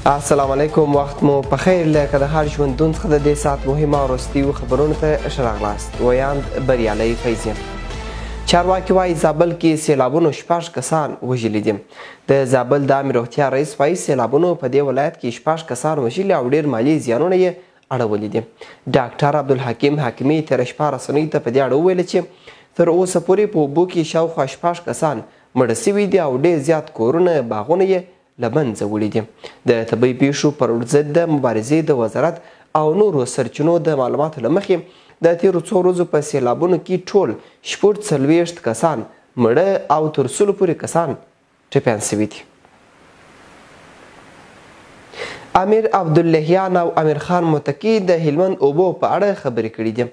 السلام علیکم، وخت مو په خیر. له کندهار ژوندون څخه د دې ساعت مهمه او وروستیو خبرونو ته ښه راغلاست. ویاند بریالی فیض یم. چارواکي وایي زابل کې سیلابونو 6 کسان وژلي دي. د زابل د عامې روغتیا رئیس وایي سیلابونو په دې ولایت کې 6 کسان وژلي او ډېر مالي زیانونه یې اړولي دي. ډاکټر عبدالحکیم حکیمي تېره شپه رسنیو ته په دې اړه وویل چې تر اوسه پورې په اوبو کې شاوخوا 6 کسان مړه سوي دي او ډېر زیات کورونه باغونه یې له منځه وړي دي. د طبیعي پیښو پر ضد د مبارزې د وزارت او نورو سرچینو د معلوماتو له مخې د تېرو څو ورځو په سیلابونو کې ټول 46 کسان مړه او تر 100 پورې کسان ټپیان سوي دي. امیر عبداللهیان او امیر خان متقي د هلمند اوبو په اړه خبرې کړې دي.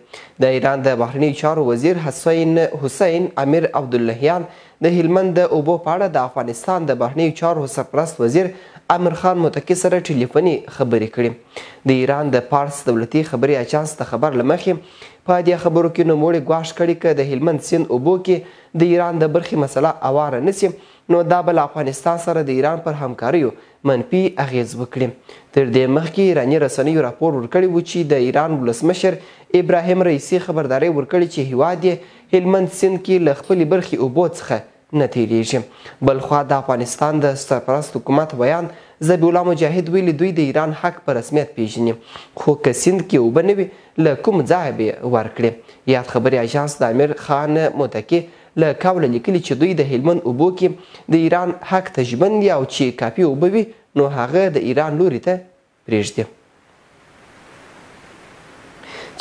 د ایران د بهرنیو چارو وزیر حسین امیر عبداللهیان د هلمند د اوبو په اړه د افغانستان د بهرنیو چارو سرپرست وزیر امیر خان متقي سره ټلیفوني خبرې کړې. د ایران د پارس دولتي خبري اژانس د خبر له مخې په دې خبرو کې نوموړي ګواښ کړی که د هلمند سیند اوبو کې د ایران د برخې مسله اواره نه سي نو دا به له افغانستان سره د ایران پر همکاریو منفي اغېز وکړي. تر دې مخکې ایراني رسنیو راپور ورکړی و چې د ایران ولسمشر ابراهیم رئیسي خبرداری ورکړی چې هیواد یې هلمند سیند کې له خپلې برخې اوبو څخه نه تېرېږي. بلخوا د افغانستان د سرپرست حکومت ویاند ذبیح الله مجاهد ویلي دوی د ایران حق په رسمیت پیژني، خو که سیند کې اوبه نه وي له کوم ځایه به یې ورکړي. یاد خبري اژانس د امیر خان متقي له قوله لیکلي چې دوی د هلمند اوبو کې د ایران حق ته ژمن دي او چې کافي اوبه وي نو هغه د ایران لوري ته پرېږدي.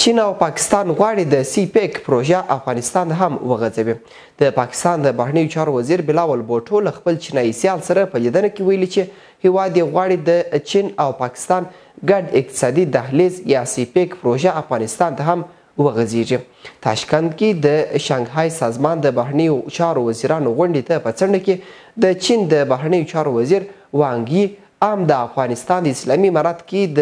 چین او پاکستان غواړي د سی پیک پروژه افغانستان هم وغځوي. د پاکستان د بهرنیو چارو وزیر بلاول بوټو له خپل چینایي سیال سره په لیدنه کې ویلي چې هیواد یې غواړي د چین او پاکستان ګډ اقتصادي دهلیز یا سی پیک پروژه افغانستان ته هم وغځیږي. تاشکند کې د شانګهای سازمان د بهرنیو چارو وزیرانو غونډې ته په څنډه کې د چین د بهرنیو چارو وزیر وانګ یي عام د افغانستان د اسلامي امارت کې د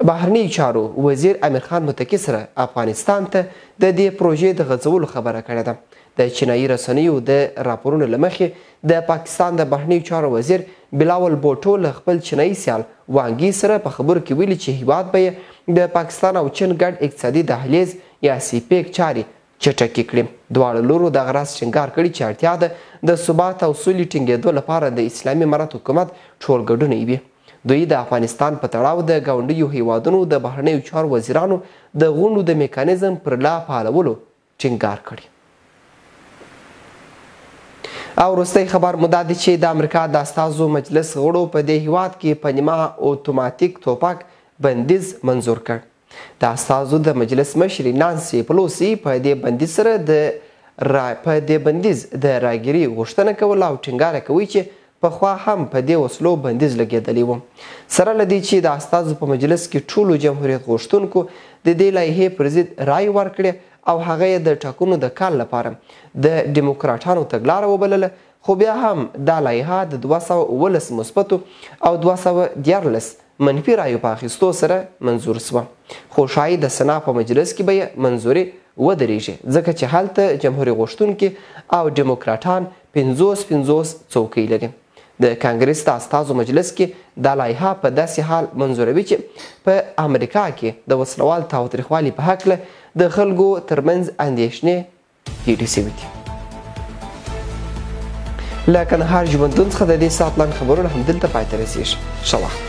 بهرنیو چارو وزیر امیر خان متقي سره افغانستان ته د دې پروژې د غځولو خبره کړې ده. د چینایي رسنیو د راپورونو له مخې د پاکستان د بهرنیو چارو وزیر بلاول بوټو له خپل چینایي سیال وانګي سره په خبرو کې ویلي چې هیواد به یې د پاکستان او چین ګډ اقتصادي دهلیز یا سی پیک چارې چټکې کړي. دواړو لورو دغه راز ټینګار کړی چې اړتیا ده د ثبات او سولې ټینګېدو لپاره د اسلامي امارت حکومت ټولګډونی وي. دوی د افغانستان په تړاو د ګاونډیو هیوادونو د بهرنیو چارو وزیرانو د غونډو د میکانیزم پر لا فعالولو ټینګار کړی. او وروستی خبر مو دا دی چې د امریکا د استازو مجلس غړو په دې هیواد کې په نیمه اتوماتیک توپک بندیز منظور کړ. د استازو د مجلس مشرې نانسي پلوسي په دې بندیز سره په دې بندیز د راګیري غوښتنه کوله او ټینګار کوي چې پخوا هم په دې وسلو بندیز لګېدلی و. سره له دې چې د استازو په مجلس کې ټولو جمهوریت غوښتونکو د دې لایحې پر ضد رایې ورکړې او هغه یې د ټاکنو د کال لپاره د دیموکراټانو تګلاره وبلله، خو بیا هم دا لایحه د 217 مثبتو او 213 منفي رایو په اخیستو سره منظور سوه. خو ښایي د سنا په مجلس کې به یې منظوري ودرېږي، ځکه چې هلته جمهوري غوښتونکي او دیموکراټان 50-50 څوکۍ لري. د کانګریس د استازو مجلس کې دا لایحه په داسې حال منظوروي چې په امریکا کې د وسلوال تاوتریخوالي په هکله د خلکو ترمنځ اندېښنې ډېرې سوي دي. له کندهار ژوندون څخه د دې ساعت لاندې خبرونه همدلته پای ته رسېږي. ښه وخت.